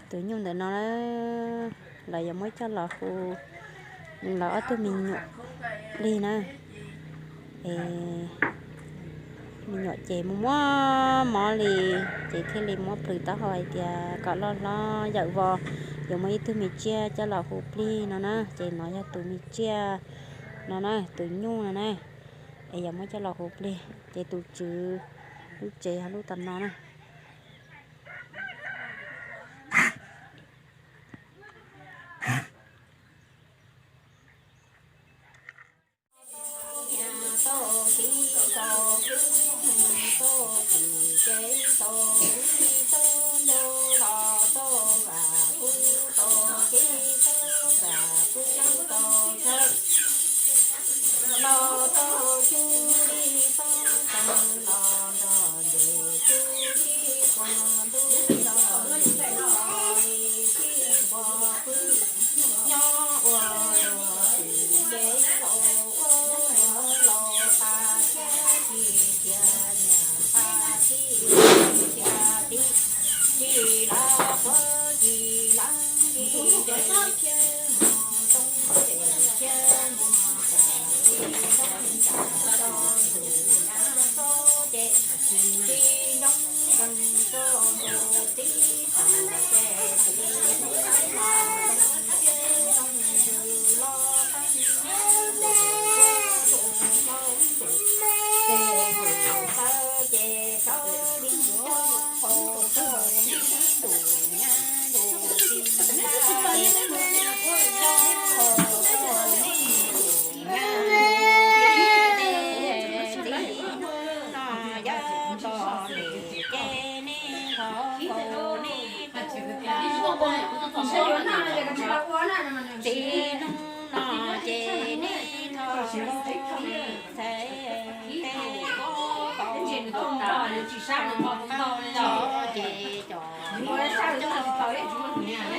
Tus nyuj ntawm no na, lawv yuav muab coj los hu lawv ob tug me nyuam plig na. Es me nyuam ces muaj muaj mob li, ces thiaj li muab plhws taub hau hais tias kom loj hlob yawm vos, yuav muab ib tug me tsiaj coj los hu plig no na. Ces no yog tus me tsiaj no na, tus nyuj no na, es yuav muab coj los hu plig. Ces tus tswv lub tsev yog lub tom no na. Txiv hnub no ces nej thov txhais tej kob kaum ntau, ces cov coj nej txiv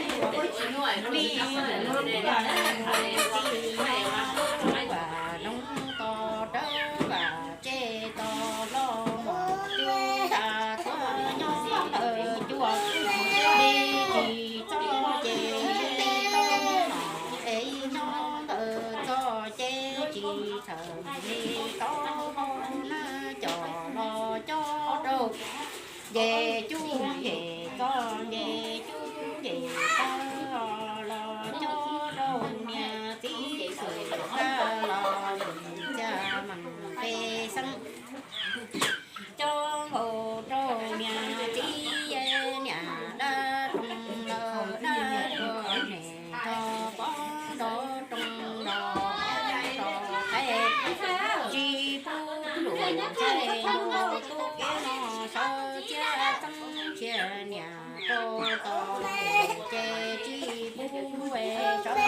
vam noob to dawb vam tse to hlo mos cub tas tuaj nyob ntawm cua li tsis txog ces li tau no, es nyob ntawm txog ces tsis txhawj li tau hau na, cov los coj rau nce cub nce txog nce cub nce taw, los coj rau niam txiv xwm tag los yus txia meem pej xeem. Coj nkaus rau niam txiv niam dab roog lawm dab roog ne, rau pob nrov roog nrov rau qe, tsis pub lus ntxhais mus tub kev no sawv txia txeeb txia niam rau tau ces tsis pub sawv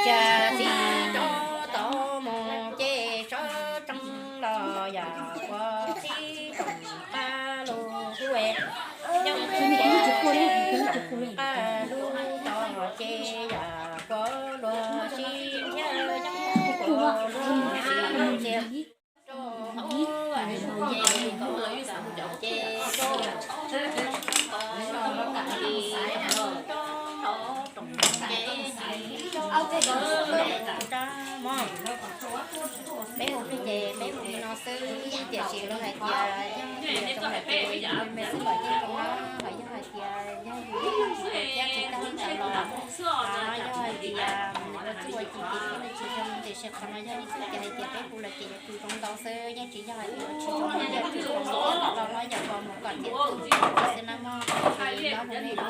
txia, txiv rau tau mus ces sawv tsees los yam ua txiv tseem qab lug hu, yeej qab lug tau ces yam koj luag sib ntiag yeej koj luag sib txias. Peb hu plig ces peb hu li no xwb, tiam sis luag hais tias yog tias zoo hais tias me xwb los yeej zoo na, ho yog hais tias yog yus tsis tau thiab tsis tau ntawd los, yog hais tias ua txuj ua ci ces thiaj li tsis zoo, tiam sis qhov no yog ib txuj kev hais tias peb hu lawm ces yuav tsum zoo ntau xwb, yeej tsis yog hais tias tsis zoo, yog tsis zoo los los yam los mus kom tias xwb na mog, ces no hu li no.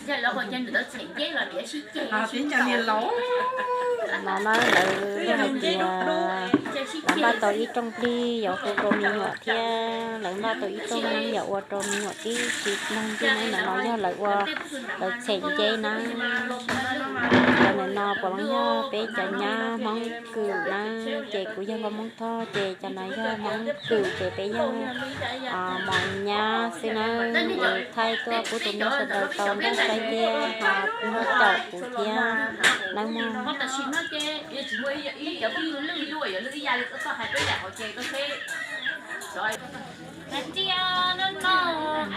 Yog lawv ua cas nws tau txheem ncej los tias sib ceg, no na lawv hais tias lawv npaj tau ib rooj plig yuav hu rau me nyuam thiab lawv npaj tau ib rooj neeb yuav ua rau me nyuam tib si mloog ncej neeb ntawm no yog lawv ua, lawv txheem ncej na. Ntawm no puav leej yog peb cov nyab Hmoob Kwm nawb, ces kuv yog nkauj Hmoob Thoj, ces cov no yog Hmoob Kwm, ces peb yog mos nyab xwb nawb. Ces thaij tuaj pub tus nej sawv daws tau nrog saib thiab ho muab caum kuv thiab nawb mog.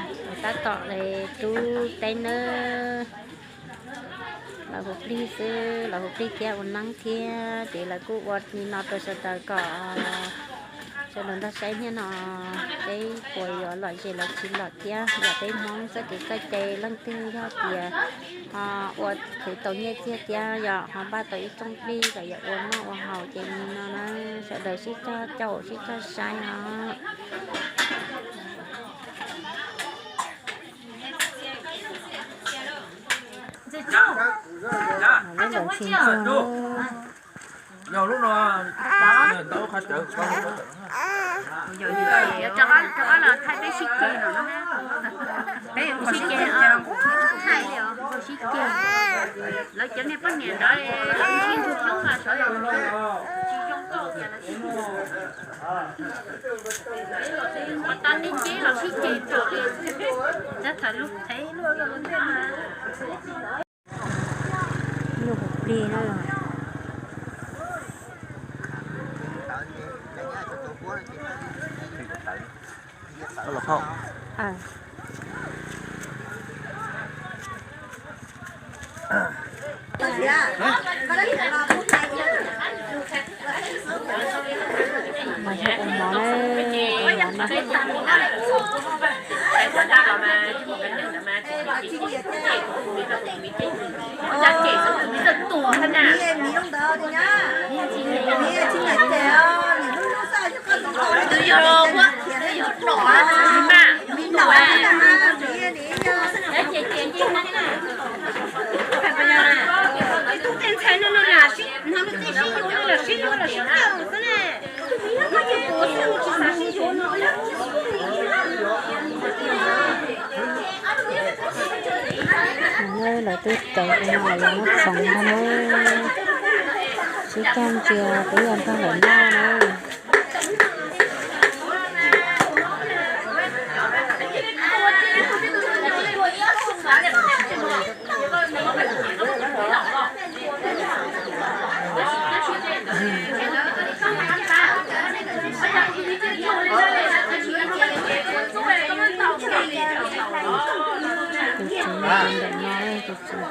Tab tom li rub teb nawb. Lawv hu plig xwb, lawv hu plig thiab ua neeb thiab, ces lawv kuj ua li no rau sawv daws kom sawv daws nrog saib thiab no, peb puas yuav lom zem los tsis lom thiab. Yog peb Hmoob txoj kev txoj cai leej twg yog tias ho ua khwv tau nyiaj txiag thiab yog ho npaj tau ib tsoom plig kom yog ua noj ua haus ces li no na, sawv daws sib cog caum sib cog saib os. Rov qab los thaij peb sib ceg no, peb sib ceg, thaij li sib ceg. Lawv cov niag poj niam ntawd lawv sib ntsug coob mas sawv daws tsis zoo nkauj ces lawv sib ntsug. Mas tau tej nceb los sib ceg tau li, tab thaum lub thev luaj luaj tej mas. Nyuj qhuav plig na. Mas yog ua mov na, ua mov na. Lawv twb cawv ua no los yog muab txhoov no na. Sib cag ntsia peb yuav nrog lawv noj na. Tus tswv ntawm no, tus tswv.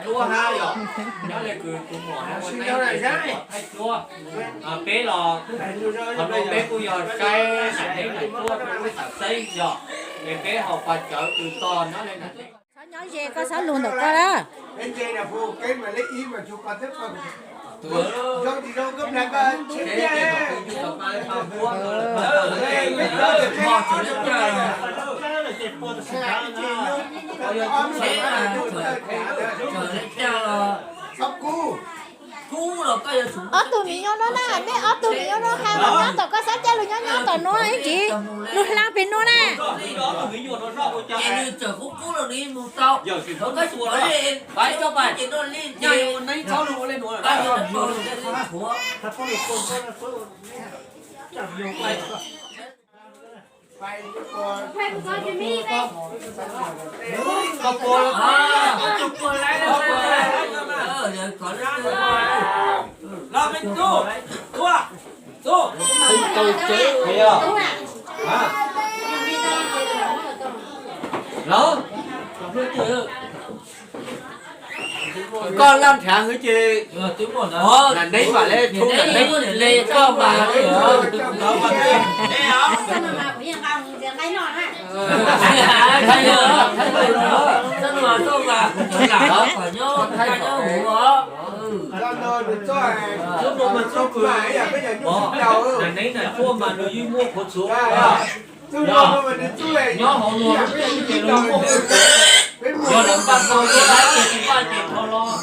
Duab hab yog nyob le kws tus muam no ua neeb ces thaij duab. Peb los, qhov no peb kuj yog saib nam neeb nam duab rau peb xam xeeb yog, es peb ho pais cawv kws tog nyob le nam neeb. Txhob nyob ze, koj txhob lug ntawm koj lawm. Ob tug me nyuam no na, nej ob tug me nyuam no hais mas nyob tom koj xav coj lug nyob nyob tom nuav ib ntsis, lug hla pem nuav na. Koj laj nrhav hwv ces nam neeb mam le, nam neeb koj mas. Nam neeb nam tsuag mas nws yeej muaj qhuav txhuv. Nyob hauv luag lub teb ces nws muaj qhuav txhuv. Yog lawv npaj tau lub lab ces tsis npaj ces tho los.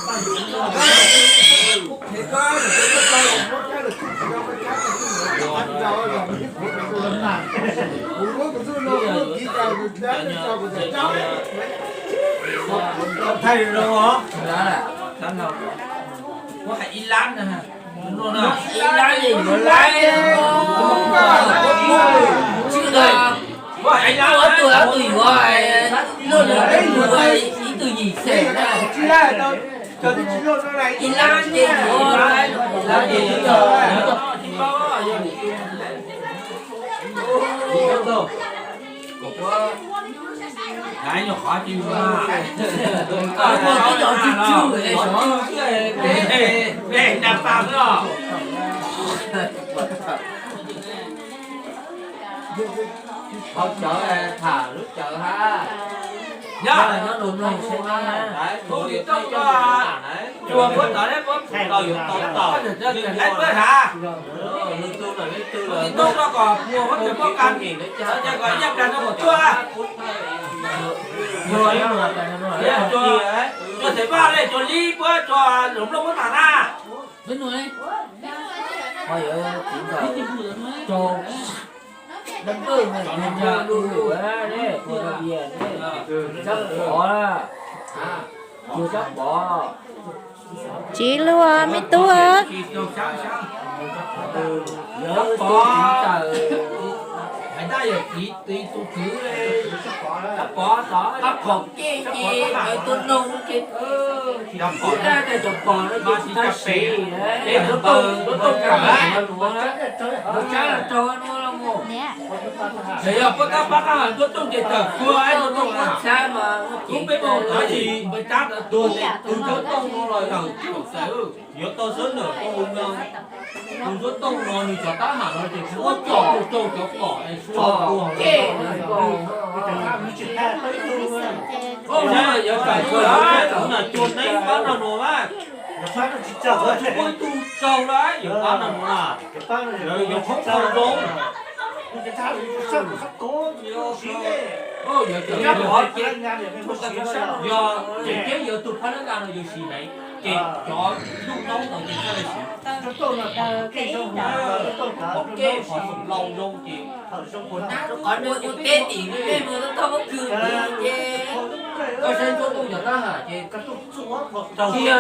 Thaij zoo os. Muab hais ib lab na. Ib lab li yuav laib. Tswj tus, tus yuav luaj li yuav ib tug yim xees na. Ib lab ces yuav laib. Hauv cawv tham lub cawv hab. Yog nyob nus mloog seb, tus tim tooj no, cua puab tod neb puab tau yuav tau tau, leej puab hab. Tus tim tooj no kom muag huab cawv pob kas, ces kom yaj kas no kom cua. Cua, cua xeem Vaj le cua lib puab cua nus mloog puab tham na. Tsis luag me tub. Tab tom kej ces lawv tuaj noog ces, tab tias cov pom no ces tsis tau siv, lub tooj, lub tooj kawm, lub tsab los rau no los mus. Txawm yog puab tab pab qab ntuj tooj ces tawm kua ib lub tooj na. Kuv peb muaj tab sis peb tab tuag ces tus ntuj tooj no los yog txawm yuav tau xwb ntawm koj hu no. Tus ntuj tooj no nws cov tab ham no ces tsis muab tso rau cov pom es tso tuag. Yog kawm cua, cua neeb pab no no na. Tsis muaj ib tug tsaug lawm, yog pab no no na. Yog khoob tau zoo. Yog ces peb yuav tug phab nab nqa no yuav siv heev, ces cov ntuj noob ntawd ces txhaj le siv. Qhov kej qhov xoom laus zoo ces qhov nab qhov nws ua teb tim lub mej mus tau kws ces koj saib ntuj tooj cov tab ham ces tau cia,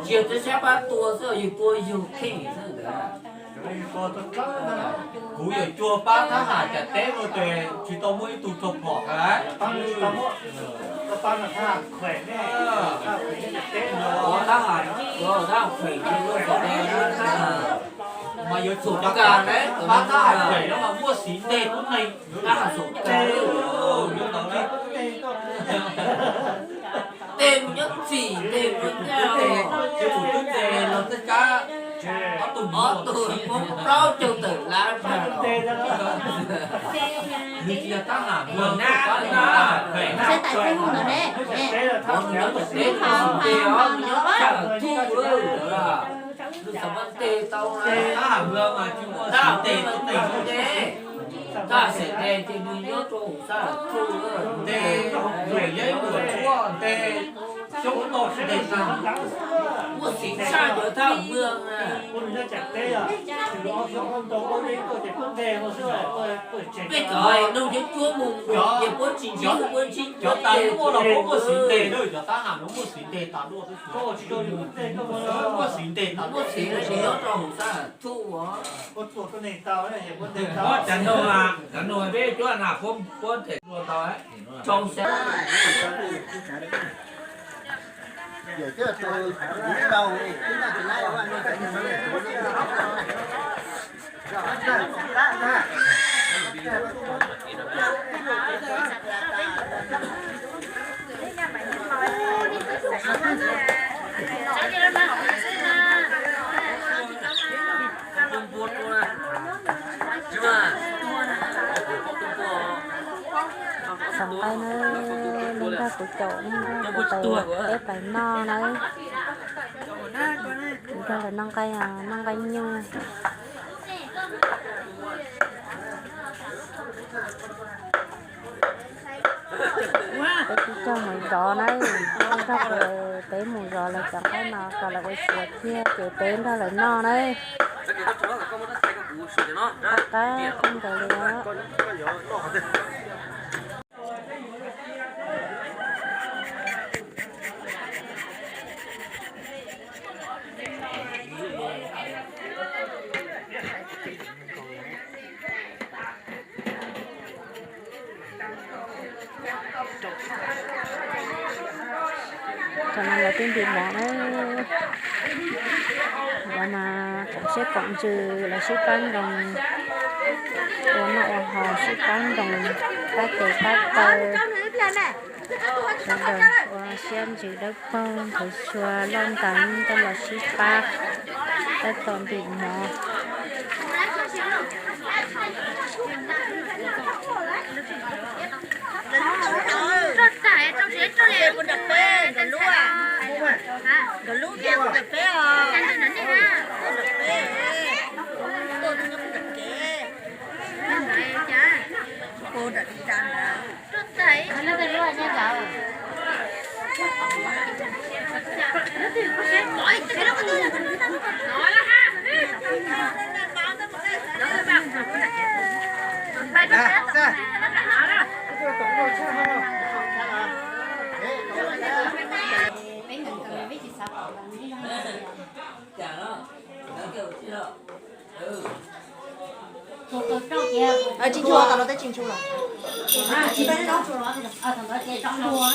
cia txawj sab pab tua xwb yus tua yus kheej xwb ntawd. Kuv yuav cua pab thab ham cas teb no ces tsis tau muaj ib tug tso phom lawm. Thab ham, thab ham kheem, mas yuav tsum cov pab thab ham kheem no mas muaj xiv nteg tub neeg. Thab ham xum tes, tes mus nyob txim, tes mus nyob ncaj, tes mus nyob tes los tej kab, ob tug, ob tug plaub caug tawm lab. Nws tsis yog thab ham, nws yog thab ham kheem. Nws nyob tom teb, nws nyob tom teb os, nws nyob tshaj thuj lawm. Nws txawm muaj tes tau na. Thab ham mas tsis muaj xiv tes tub neeg. Thab ham xeem tes ces nws nyob rau hauv thab ham thuj, tes luam yeeb luam tshuab, tes xyoob ntoo, tes tag, muaj xiv tshaj cov thab ham mloog na. Peb cov nug cov cuab mus ces puab tsis ntsib, puab ntsib cov tas muaj los puab muaj xiv tes na, cov thab ham no muaj xiv tes tas luaj. Muaj xiv tes tas, muaj xiv tes nyob rau hauv thab ham thuj. Cov nug, cov nug peb cuab na, puab them luag tau. Txaus nqaij na, li nrog kuv caum, li nrog kuv caum peb pais noj na. Li nrog lawv noj nqaij, noj nqaij nyuj. Peb kuj Coj mus zov na, nrog peb mus zov lawv cov nqaij no kom lawv ua siav thiab ces peb nrog lawv noj na. Qab qab kawg nkaus li os. Tam no lawv twb ntim mov na, lawv mas koom siab koom ntsws, lawv sib pab nroos ua noj ua haus, sib pab nroos pab tes pab taw, sawv daws ua siab ntsws dawb paug, nthwv xyuas loj nteev coj los sib pab, tab tom ntim mov.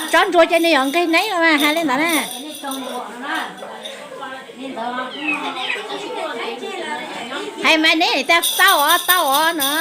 Tsob ntsuag ces nws yuav nqig neeb los mas hais li ntawd na. Hais mas neb tau os, tau os no.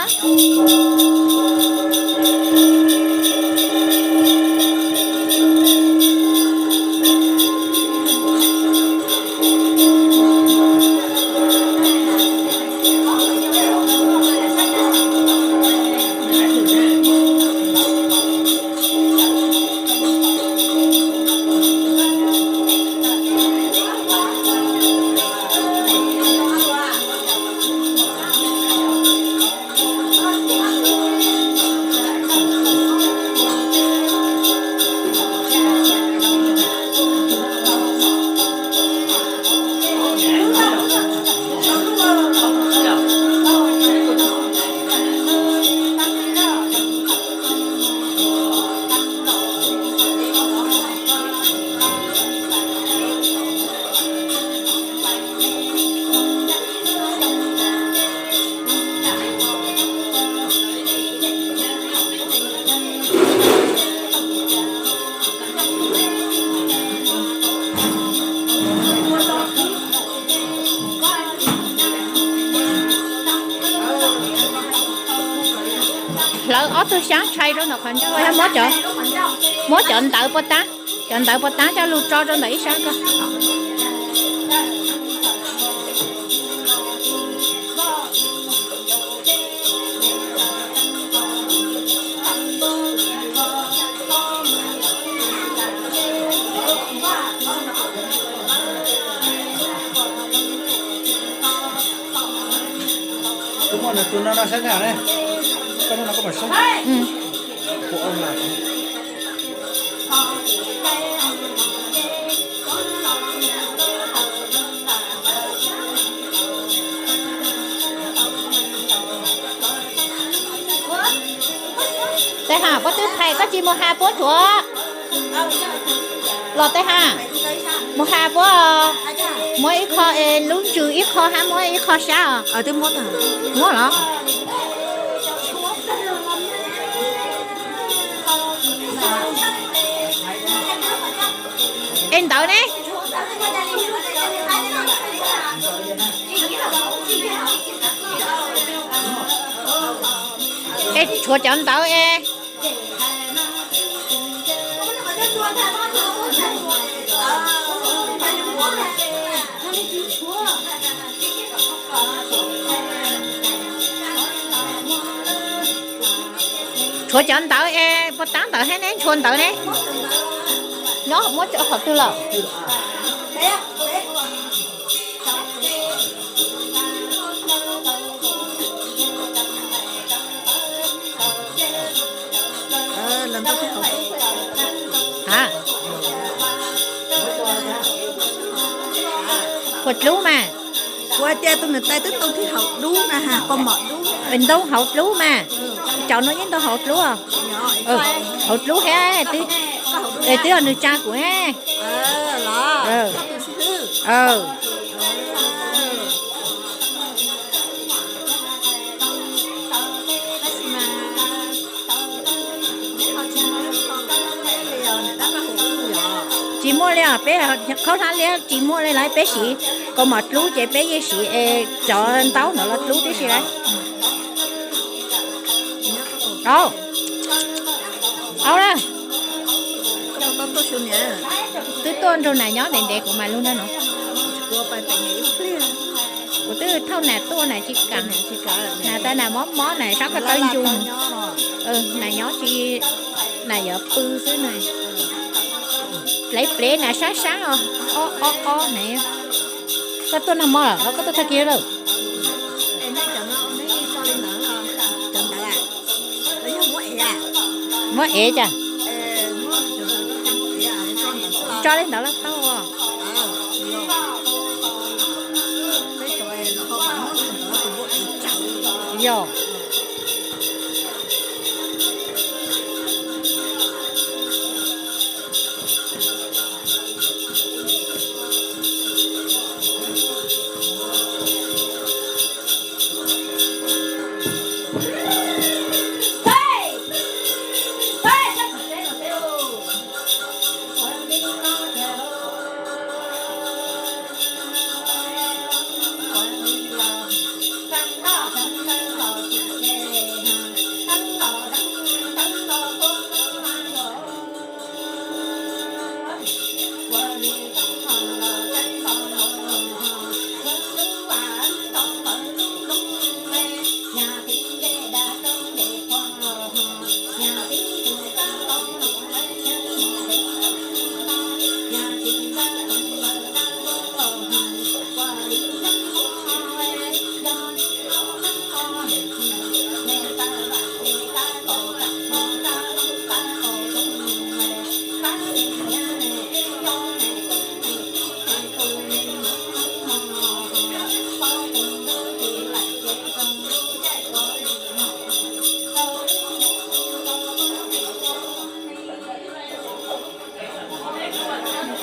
Hlawv ob tug xyaab tshais rau ntawm qhov ncauj, muab cov, muab cov ntawv puas taab, cov ntawv puas taab coj lug tso rau ntawm ib sab ko. Kuv muaj nws tus no no saib na ne. Koj no koj mam saib. Tes Has, puab twb phais koj tsis mus has puab tsuav. Los Tes Has, mus has puab, muab ib qho es lub ntsws ib qho hab muab ib qho sab os. Muab los? Es ntawd ne? Es tshuav cov ntawd es. Tshuav cov ntawd es puas taab ntawd hab ne, tshuav ntawd ne? Nyob muab qhov twg lawm? A, puas dlub mas? Kuv hais tias tus niam tais twb tau thib hauv dub na ha, koj mom dub. Ntoo hauv dlub mas. Cov no yeej ntoo hauv dlub. Hauv dlub he, twb yog nws tsa kuv he. Tsis muaj li os, peb khaub hlab liab tsis muaj li lawm, peb siv kaus mom dlub ces peb yeej siv cov ntaub ntawd los dlub tib si lawm. Au, au na. Twb tuaj nrog nas nyob ntev ntev kuv mas lub nab no. Kuv twb thauj nas tuaj nas tsis kam. Nas tas nas mob mob nas sab ko taw ncus. Nas nyob tsis, nas yuav pw xwb na. Plev plev nas sab sab os, ob ob ob na. Koj tuaj noj mov lawm los koj tuaj tag kis lawm? Muab ev cas? Tso li ntawd los tau. Yog.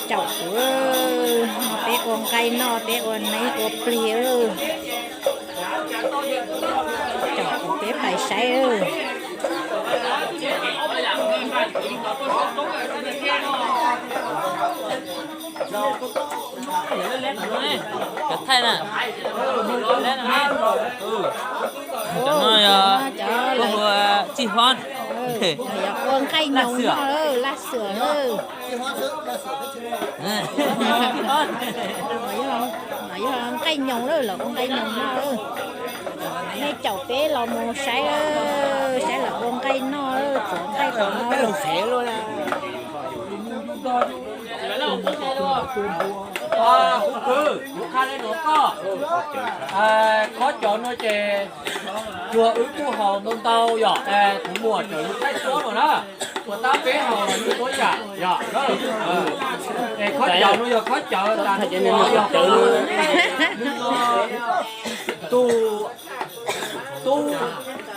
Caum kuv, no peb ua nqaij noj, peb ua neeb ua plig. Caum kuv peb pais saib. Cov thaij na. Cov no yog cov hu ua txij hob. Ua nqaij nyoos no, laj xwm. Yog nqaij nyoos lawm, lawv ua nqaij nyoos no. Nej caum peb los mus saib, saib lawv ua nqaij noj, txov nqaij txov no. Kuv qha le nuav koj, khob cawv nuav ces cuag wb kuj haus ntau ntau yom, kuv muam tseem yug thaij tuab no na, ua tab peb haus los yug tuab yam yom. Es khob cawv nuav yog khob cawv tas nuav yog tus tub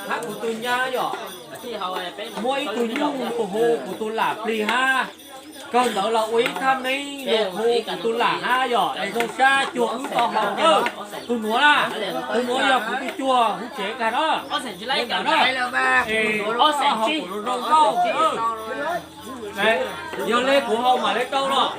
hab kuv tus nyab yom, muab ib tug nyuj lug hu kuv tus lam plig hab. Kawg ntawd los ua ib thaj neeb lug hu kuv tus lam hab yom, es zoo sab cuag wb tau haus na. Tus nuav na, tus nuav yog kuv tus cuag hub tsev kag na. Yog le kuv haus mam le tau los.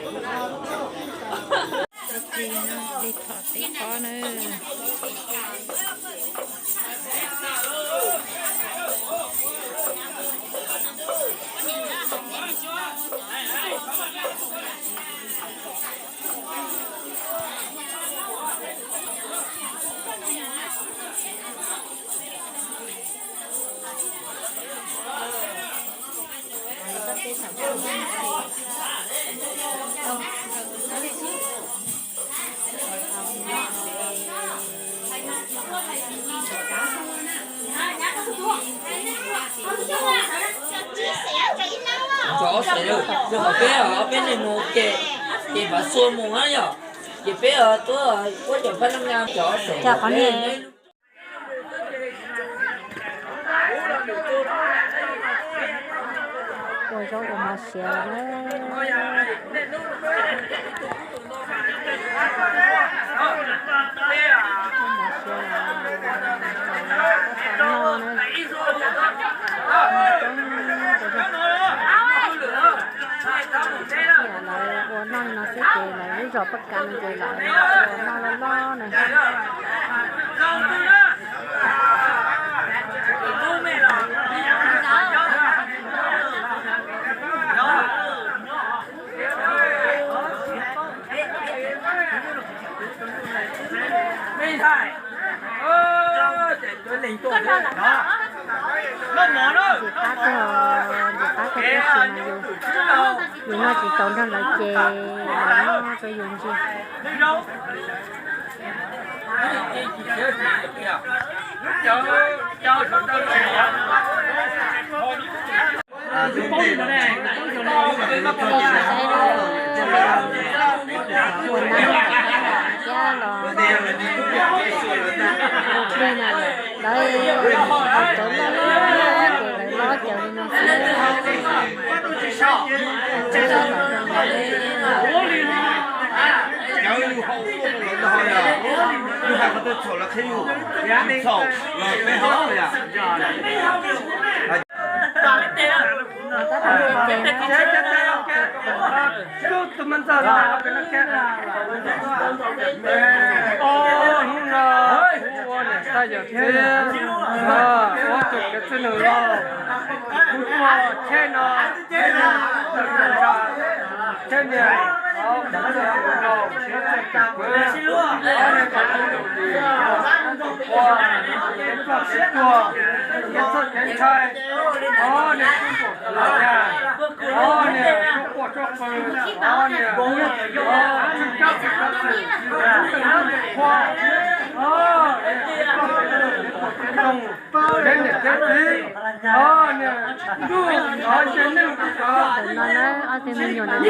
Peb, peb neeg mus ces, ces Pov Xua mus na yom, ces peb tuaj ua cov phab laj nya cov xeem coj qhov niag ua zaub ua mov siav lawm na. Ua mov siav lawm, ua mov siav lawm, ua mov siav lawm. Lawv ua noj li no xwb ces lawv lub zos Paj Kav no ces lawv ua noj loj loj na. Ntxim qab kawg, ntxim qab kawg tab sis mas yus, yus noj tsis tau nrog lawv ces lawv noj rau yus ntsis. Ua nab thiab los ua plig na, lawv cov loj loj ces lawv loj cov li no xwb. Cov yus hau tuaj rau lawv no yog yus hais qhov twg txhaum lawv qhia yus, txhaum los peb hau yom. Hnub no kuv ua niam tais yawm txiv, ua tus kev txwj nws lauj, kuv tuaj tsheb no, tsheb niag, txij tus nraug siab txij tus kwv, ob niag txoj kev tuag, kev txhawj kev ntshai, ob niag tub npaum tus los yag, ob niag tub quaj tub qw, ob niag tub kab tsis kab xwm, tub nteej qhua, ob niag tub nteej, kev niam kev txiv, ob niag ntuj, ob niag neej tub cov. Ntawm no na ob tug me nyuam ntawm no yog ob tug me nyuam uas ua neeb ua yaig nkawd thiaj tau tus me nyuam no los mus no.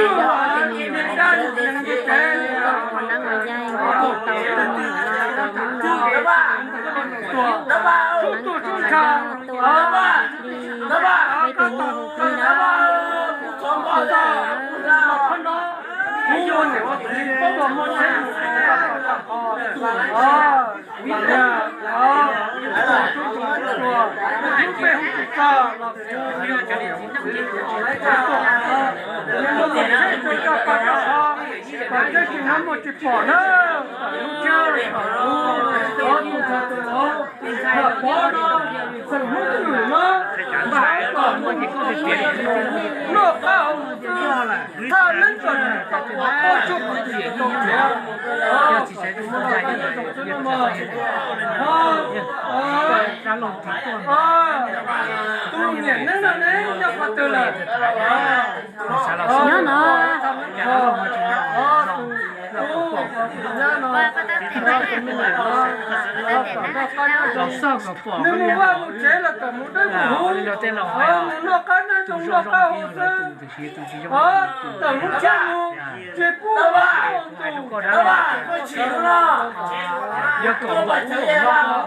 Neeb qhov no tuaj plig, peb tus muaj hu plig na, hu plig tes na. Noj qab haus huv xwb, thaj neeb txom nyem tau ua koj tsuj pov txim tau tiav. Tus niam neeb no ne nyob qhov twg lawm? Nyob no. Tus nyab no, tus me nyuam no, nws mus vaj mus tsev los kom mus dawb mus huv, mus noj qab nyob zoo noj qab huv xwb. Tawm lub tsheb mus, tsis pub ua ntu. Yog kom ua ub ua no,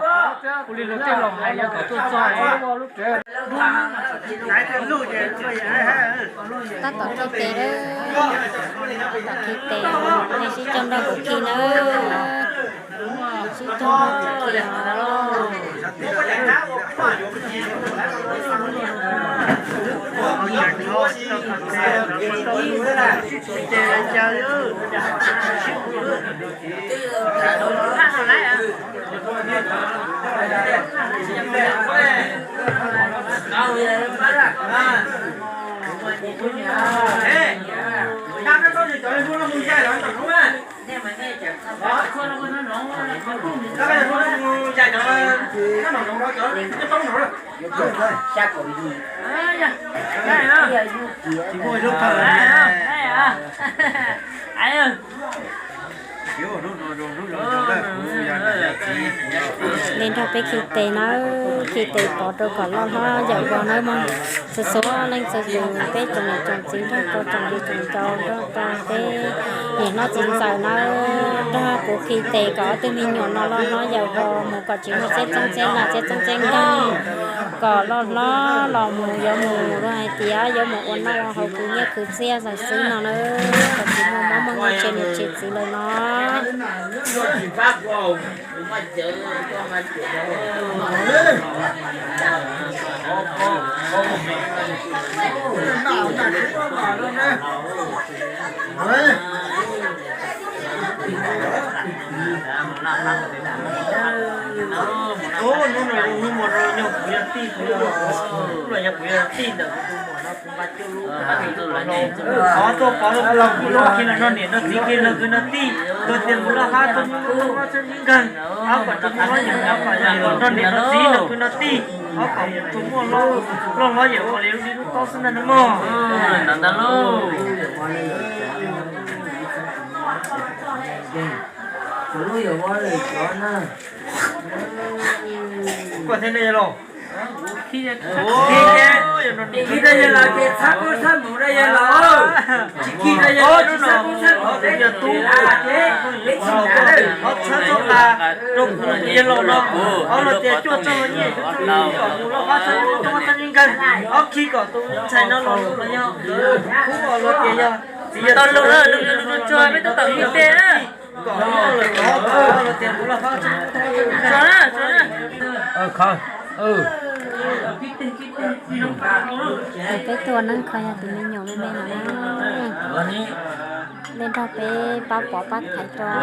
ua li luag tej laus hais yog kom tuaj txog. Tab tom khi tes lawm, tab tom khi tes, nej sib coj nrog kuv khi nawb, sib coj nrog kuv khi os. Li nrog peb khi tes nawb, khi tes pov rau kom loj hlob yawm vos nawb mog. Txhua txhua leej txhua tus, peb tsoom niam tsoom txiv nrog rau tsoom viv tsoom ncaus nrog rau peb niam hlob txiv ntxawm nawb, nrog kuv khi tes kom ob tug me nyuam no loj hlob yaws ho mus kom tsis muaj txeeb txheeb txeeb lam txeeb txheeb txeeb nkeeg, kom loj hlob los mus yuav mus luag hais tias yuav mus ua noj ua haus khwv nyiaj khwv txiaj xwb no nawb, kom tsis muaj mob muaj nkeeg tsis niam tsis txiv lawm no. Hnub no hnub muaj rau yog kuv yog tij, hnub no yog kuv yog tij ntawm kuv tus muam no kuv nqa cuaj lub, qhov tuaj pov rau kuv los kuv lub khi los nrog niam nrog txiv khi nrog kwv nrog tij, luag tias mus loj hlob txhob muaj mob txhob muaj nkeeg, ob kom tsis muaj mob txhob muaj nkeeg, ob kom yog los nrog niam nrog txiv nrog kwv nrog tij, ob kom tsis muaj loj hlob yawm ua li lub dib lub taub xwb ntag nawb mog. Kuv thiab nej yawg laus, khi rau yawg laus ces txhob koob txhob hmoov rau yawg laus, tsis khi rau yawg laus tsis txhob koob txhob hmoov rau yawg laus, ces peb tsis hnav lawm, ob txhob txhob nqa rau kuv tus yawg laus no, ob luag tias cuaj txoj nyiaj, cuaj txoj nyiaj kom mus loj hlob txhob muaj mob txhob muaj nkeeg, ob khi kom tus ntxhais no los los yog, kuv os luag tias yog txiv yog tau lus, lus tsuag peb tab tom khi tes na. Peb tuaj neeb kho yog tus me nyuam me me no na. Nej nrog peb pab pov pab thaiv rau.